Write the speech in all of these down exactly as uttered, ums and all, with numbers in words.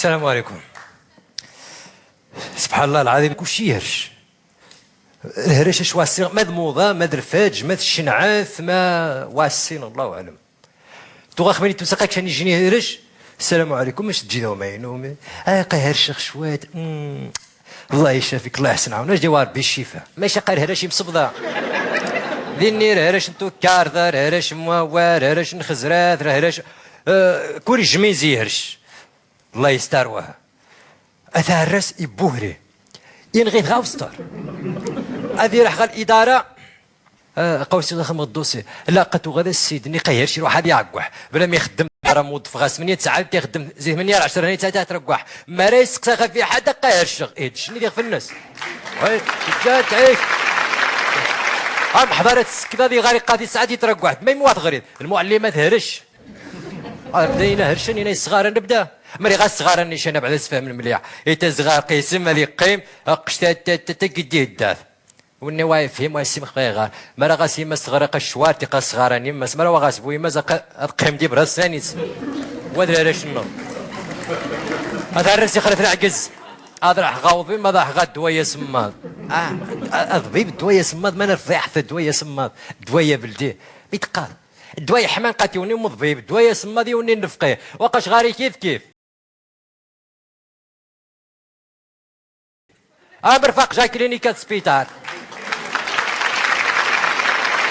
السلام عليكم. سبحان الله العظيم، كلشي يهرش. الهرش اش واسين، ما د موضة، ما د رفاج، ما د الشنعاث، ما واسين، الله أعلم. تو غا خميني تو ساقك شان يجيني هرش. السلام عليكم، مش تجي دوما ينومي؟ آه، قا هرشخ شوية. مم. الله يشافيك، الله يحسن عونك، جا ربي الشفاء. ماشي قا هرش مصبدة. ذي النير هرش نتو كارثر، هرش موار، هرش نخزرات، هرش، آه، كوري جميزي هرش. الله يستر واه. أثار راس يبوهري. إن غيث غاوستر. أذي راح غا الإدارة. آه، قوسي داخل من الدوسي. لا، قد وغدا السيد ني قاهر شي روح هذه يعقح. بلا ما يخدم، راه موظف غا ثمانية تسعة، تيخدم زي ثمانية عشرة، هنا تسعة ترقح. ما راه يسقسى غا في حد قاهر الشغ. إيه، تشني ديك في الناس. وي، جات عيش. هم حضرت السكنة دي غاري قاضي سعد يترقح. ما يموت غريب. المعلمة تهرش. آه، بدينا هرشن، ينا الصغار نبدا. مري غا الصغار نيشان بعد اسفه من مليح. إيتا صغار قيسم، مالي قيم، قشتا تا تا تا قديه الداث. وني واي فهم، واي سيم خباي غار. مرا غا سيما صغار قا الشوار، تي قا الصغار نيما، مرا وغا سبوي ما زق قيم دي براس ثانيس. ودرا ريش النور. هذا الرسي خلف العجز. هذا راح غاوضي، ما راح غا الدوايا سماض. آه، آه، الضبيب الدوايا سماض، ما نفضيح في الدوايا سماض. دوايا بلدي. بيتقال. دوايا حمان قاتيوني مضبيب، دوايا سماض يوني نفقيه. وقاش غاري كيف كيف. امر فاق جا كلينيكا سبيطار.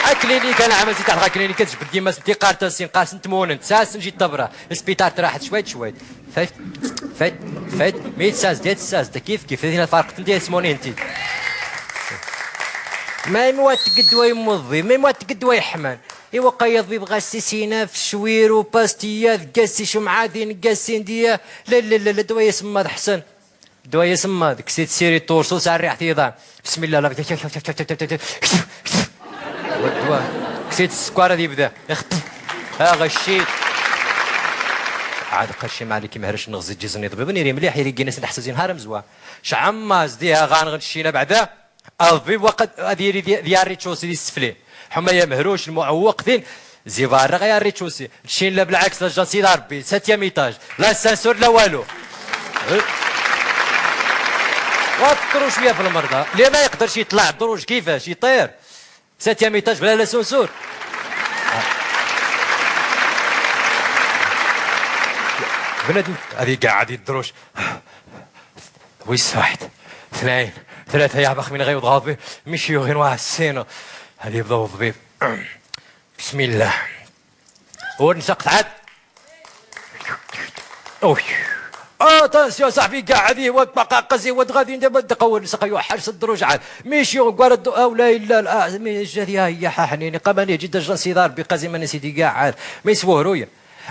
اكلينيكا، نعم، زيد على كلينيكا، جبد ديما سنتي قارتا سين قاسن تمونن، ساس نجي الطبرة. سبيطار تراحت شويت شويت. فايت، فايت، فايت. ميت ساس ديت ساس، دا كيف كيف، هنا فرق تندي اسموني انتي. ما يموت قد ويمضي، ما يموت قد ويحمل. إيوا قيض بيبغى سيسينا في الشوير وباستيات، قاسي شمعة ذي نقاسي نديا. لا، لا، لا، لا، دوا يسمى الحسن. دوا يسمى، ديك سيت سيري طورسو ساعة الريح تيضان. بسم الله، لا. والدوا. كسيت السكر هذه يبدا. يخطف. ها غشيت. عاد قشي ما عليك، مهرش نغزي جيزني طبيب، نيري مليح، يري جينيس نحسزين هارم زوا. شعما زديها غان غنشينا بعدا. البيب وقد هذه دي-، ديال الريتشوسي دي السفلي. حما يا مهروش المعوق ذين. زيفار غير الريتشوسي. شين لا بالعكس، لا جاسي لا ربي. ساتيام إيطاج. لا سانسور لا والو. وفكروا شوية في المرضى. اللي ما يقدرش يطلع الدروج كيفاش يطير. ساتيام إيطاج بلا لا سانسور. بنادم هذه قاعد يدروش. ويس واحد، اثنين، ثلاثة، يا بخ من غير ضغط بي، مشي يغين واحد السينو. هذه يبدأ الضبيب. بسم الله. ورد نسق تعد. أوي. آه، تانسيو صاحبي، قاعد يود بقى قزي ود غادي ندير ود قول نسق يوحر صدر وجعل. مشي يغين قوار الدو-، أو لا إلا الآ-، مي جاذي هيا حنيني. قام أنا يجي دجان سيدار بقزي من سيدي قاعد. مي سوهرويا.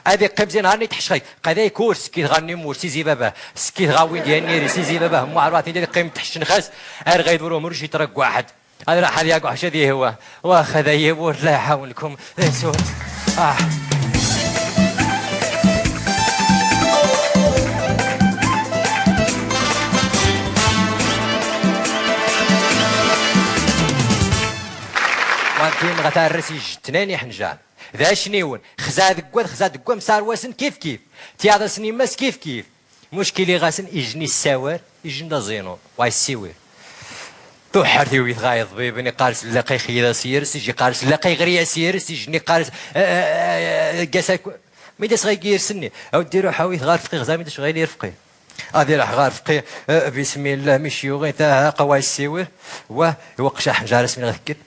هذه قيم زين هاني تحشخي. قذا يكور سكيت غاني مور سيزي بابا. سكيت غاوي ديال نيري سيزي بابا. مو عرفاتي ديال قيم تحشن خاس. أر غيدورو مرشي ترك واحد. هذا راح هذا يقع شدي هو. واخذ يبور لا يحاولكم. لا يسوى. آه. وانتي مغتار رسي جتناني حنجان. ذا شنيون، خزا دقوة، خزا دقوة، مسار واسن كيف كيف. تياضا سني ماس كيف كيف. مشكلي غاسن يجني السوار، يجني دا زينو، واي السوير. توحرتي ويت غايض بيبني قارس لاقي خيرا سيرس، يجي قارس لاقي غريا سيرس، يجني قارس، آه، آه، آه، قاسا كو-، مي داس غاي يرسني. أو ديرو حاوي غار فقي غزامي داش غاي يرفقي. أدي راح غار فقي، آه، بسم الله، مشي يوغي تا ها قواي السوير. واه، يوقش أحم جارس من غير كده.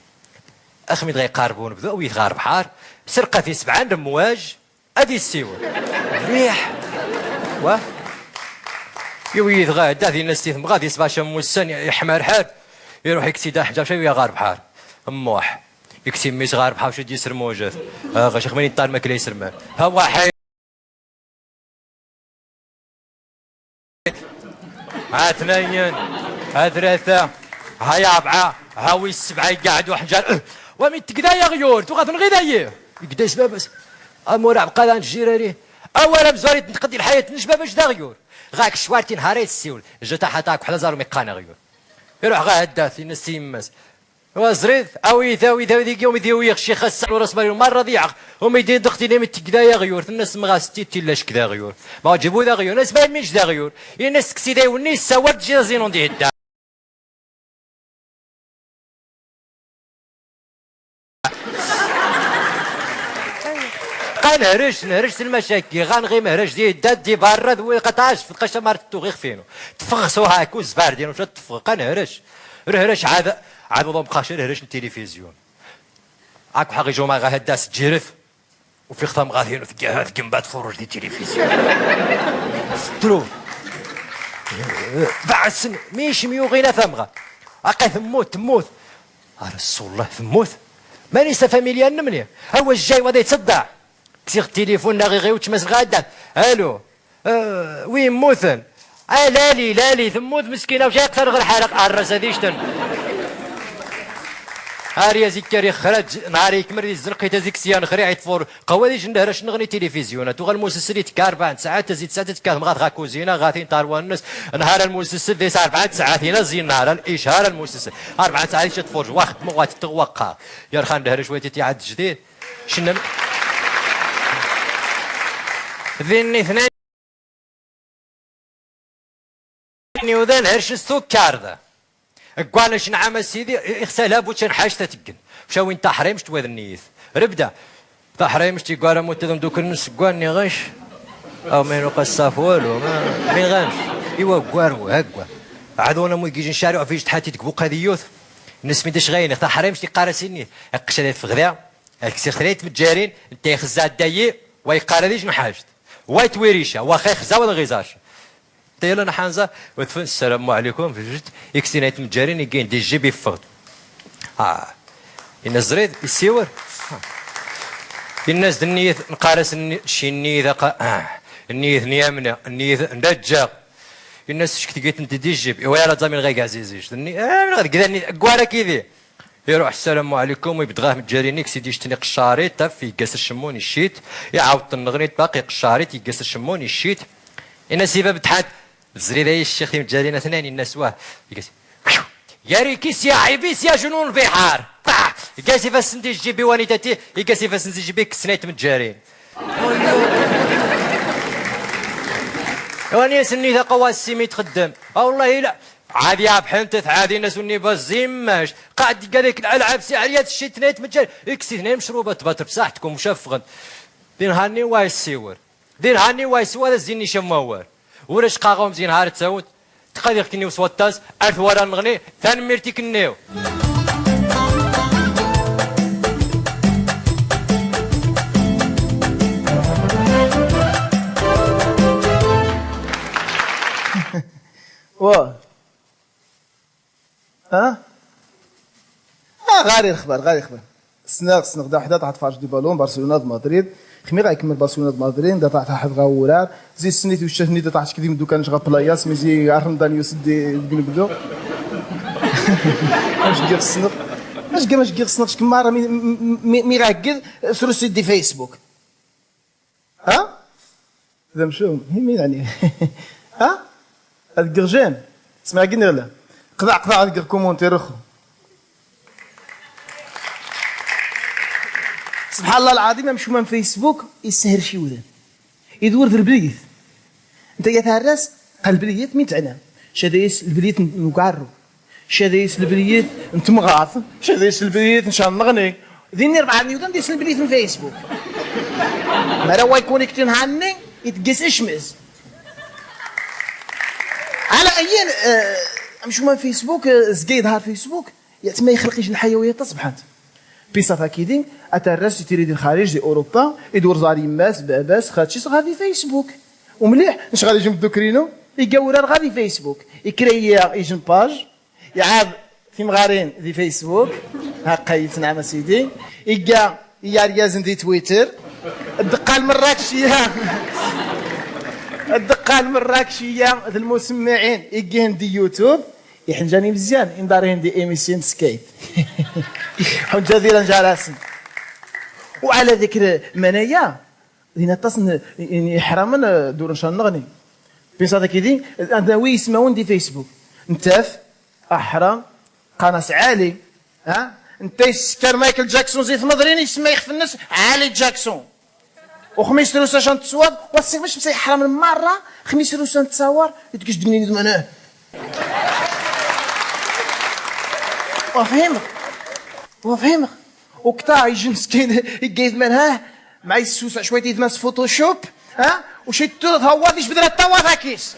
أخميد غيقاربون بدو ويتغارب حار، سرقة في سبعة نمواج، أدي السيور. مليح. واه. يويد غا، دا ذي نستي ثم غادي سبعة شم والسن يحمر حاد. يروح يكسي دا حجاب شوية غارب حار. أموح. يكسي ميس غارب حار شو دي سرموجة. آه، غشخ من يطار ماكلة يسرمان. ها واحد. ها ثنين، ها ثلاثة، ها يابعة، ها ويس سبعة يقعد واحد جار. أه، ومن تقدا يا غيور، تو غاثن غير داير. يقدا يسبابس. أمور عبقالان الجيراني. أولا مزواري تنقضي الحياة نشبابش دا غيور. غاك شوارتي نهاري السيول. جتا حتى كحلة زارو ميقانا غيور. يروح غا هدا في نسيمس. Wa ẓrid, awid, awid, awid, igi, umi d-iwi ixcixa ssɛan ur as-mari, marra d-iɛaq. Umi d-in dɣ tini mi tegla i aɣyur, tenna-s: "Mɣas titi illa ack d aɣyur." Ma ǧibu d aɣyur, tenna-s: "Ma yemmi-č d aɣyur." Yenna-s: "Sseksi d aywni, issawar-d ǧi aẓinon d-ihedda." Qa nehrec, nehrec s lmacaki, ɣa nɣi mehrec di dad di barra d wi qatac, fqac amar tettuɣ ixf-inu. Teffeɣ s uhaku zbardin, uca teffeɣ, qa nehrec. Rhrec ɛad, ɛad uḍum qac rhrec n tilifizyon. Ak uḥaɣ ijuma ɣa hadda s ǧirf. Ufiɣ tamɣart-inu tga ha tgemba tfuruj di tilifizyon. Tru. Baɛsen, mic myuɣina tamɣart. Aqqa temmut, temmut. A Rasulallah, temmut? Mani s afamilya-nnem ni? Awa jjay wa da yettṣeddaɛ. Ksiɣ tilifun, naɣ iɣi uččmas ɣaddan. Alo. Eh, wi yemmuten? A lali, lali, temmut meskina, uca iqtar ɣer ḥaraq, arras ad icten. Aryaz ikker ixraǧ, nhar ikmer di zzunqit, ad iks yan xriɛ itfur. Qawad ijn dehrac nɣni tilifizyon. Tuɣal musessel itekka arbaɛ n ssaɛat, tazit ssaɛat, tekka temɣart ɣa kuzina, ɣa tin tarwa-nnes. Nhar almusessel, dis arbaɛ n ssaɛat, ina zi nhar al-ichar almusessel. Arbaɛ n ssaɛat, ic tfurj, wa xeddmeɣ, wa tetteɣ, wa qqareɣ. Yarxan dehrac, wa titi ɛad jdid. Cnn. Din itnan. Iwdan hercen s tukkarḍa. Ggwan acnɛam a sidi, ixsal ha buččan ḥact a teggen. Uca win taḥrimct wad nniyet. Rebda. Taḥrimct iggwara mutad mdukren s ggwan niɣec. Aw ma inuqa ṣṣaf walu, ma, mi ɣanc. Iwa ggwar wa, ha ggwar. Ɛad wana mu igijn cariɛ ɣef ijtḥat i deg buqadiyut. Nesmi d-icɣayniɣ taḥrimct iqqar-as i nniyet. Iqqec ad itfeɣ da. Ad ksiɣ tnayt tmejjarin, nta ixza addayi, wa iqqar ad ijn ḥact. Wa itwirica, wa xa ixza wa d ɣizac. Tayla nḥanza, wa tfun, ssalamu ɛlaykum, fijt, iks tnayt tmejjarin, igin di jjib iffeɣ-d. Ah. Inna-s ẓrid, issiwel. Ah. Inna-s d nniyet, nqqar-as nni-, ci nniyet aqa-, ah. Nniyet n yamna, nniyet n dajjaɣ. Inna-s cek tgit nti di jjib, iwa yara zamin ɣa igazizij. D nni-, ah, min ɣa tgida nni-, gwara kidi. Iruḥ, ssalamu ɛlaykum, ibedd ɣa tmejjarin-ik, sidi ictni qeccarit, taf, igga-s acemmun, iccit, iɛawed tenneɣnit, baqi qeccarit, igga-s acemmun, iccit. Inna-s i bab tḥant, ẓrid ay ccix timejjarin a tnayn, inna-s wah, igga-s, yari-k-is ya ɛib-is ya jnun lbiḥar. Pah! Igga-s ifassen di jjibi wanitati, igga-s ifassen di jjibi, kksen ay tmejjarin. Wani-as nniyet aqawas simi txeddem. A wallahi la. Ɛad yabḥen tetɛad, inna-s unni ba zimmac. Qad iga dik lalɛab si ɛryat cci tnayt mejjar. Iks itnay mecrubat, tbater bsaḥtkum, mcafɣen. Din hanni wa issiwel. Din hanni wa issiwel, ad zin icam wawal. Ur acqaɣ-awm zin har tsawt. Tqadiɣ-k-nni s waṭas, ar twara nneɣni, tanmmirt-ik-nni. Wa. Ha? Ah, ɣari lexbar, ɣari lexbar. Ssneɣ, ssneɣ, da waḥda taḥ tfarj di balon, Barcelona d Madrid. Xmi ɣa ikemmel Barcelona d Madrid, da taḥ taḥ ɣa wurar. Zi ssnit uccet-nni da taḥ tkdim dukan ɣa playa, smi zi arrem Dani Yusuf di, di Gnegdo. Amek giɣ ssneɣ. Amek giɣ, amek giɣ ssneɣ, ckem mara mi, mi, mi, mi ɣa gid, srusi di Facebook. Ha? D amcum, hi min, yeɛni? Ha? Ad ggeɣ j'aime. Smeɛ gini ɣla. Qḍeɛ, qḍeɛ, ad ggeɣ commentaire, axu. Subḥan Llah lɛaḍim, amcum n Facebook, issehrec iwdan. Idur d lbliyet. Nta ya tarras, qa lbliyet, min tɛna? Cad-as lbliyet n, n ugarru. Cad-as lbliyet n temɣart, cad-as lbliyet n canneɣni. Dinni rebɛa n iwdan d-isn lbliyet n Facebook. Mara wa ikunektin hanni, itgis icmez. Ɛla ayyin, eh, amcum n Facebook, eh, zga idhar Facebook, yatma ixleq ijnḥa yaw yaṭas bḥant. Piṣa takidi, a tarras itiri di lxarij, di Urupa, idur ẓar yemma-s, baba-s, xaṭ-is, ɣa di Facebook. Umliḥ, nec ɣa di jemddukrinu, igga wurar ɣa di Facebook. Ikreyya ijn page, Iɛad timɣarin di Facebook, haqqa yitnɛam a sidi, igga i yaryazn di Twitter, ddeqqa lmerrakciya, ddeqqa lmerrakciya d lmusemmiɛin, iggihn di YouTube, iḥnǧan imzyan, inḍarihn di émission n skate. Ḥunǧa di ranǧarasn. Wa ɛla dikr manaya, din aṭas n, n, n iḥramn, eh, dur ncanneɣni. Piṣa takidi, ad nawi ismawun di Facebook. Ntaf, Aḥram, Qanas Ɛali, ها؟ نتا يسكر مايكل جاكسون زي ثمضرين يسمى يخف الناس علي جاكسون. وخميس روسا شان تصور، واسيغ مش مسي حرام المرة، خميس روسا نتصور، يتقش دقني دمانه. وفهمك. وفهمك. وكتا يجي مسكين يقيد من ها؟ مع يسوسع شوية يدمس فوتوشوب، ها؟ وشي تورث هو ديش بدرت توا ذاكيس.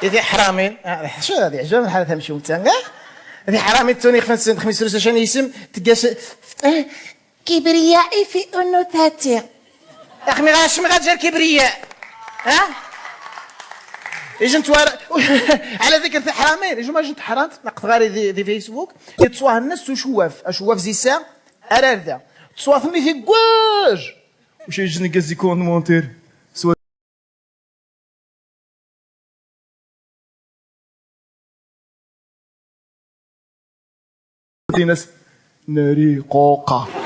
يدي حرامي، آه، شو هذه؟ عجبني الحالة تمشي ومتانقة. هذه حرامي توني خمس سنين، خمس سنين عشان يسم، تقاس، آه، كبريائي في أنوثتي. يا أخي، ما غاش، ما غاتجي الكبرياء. ها؟ يجي نتوار-، على ذكر في حرامين، يجي ما جنت حرام، نقط غاري دي، دي فيسبوك، يتصواه الناس وشواف، أشواف زي سا، أراردا. تصواه ثمي في قواج. وش يجي نقز يكون مونتير. سوا ديناس ناري قوقا.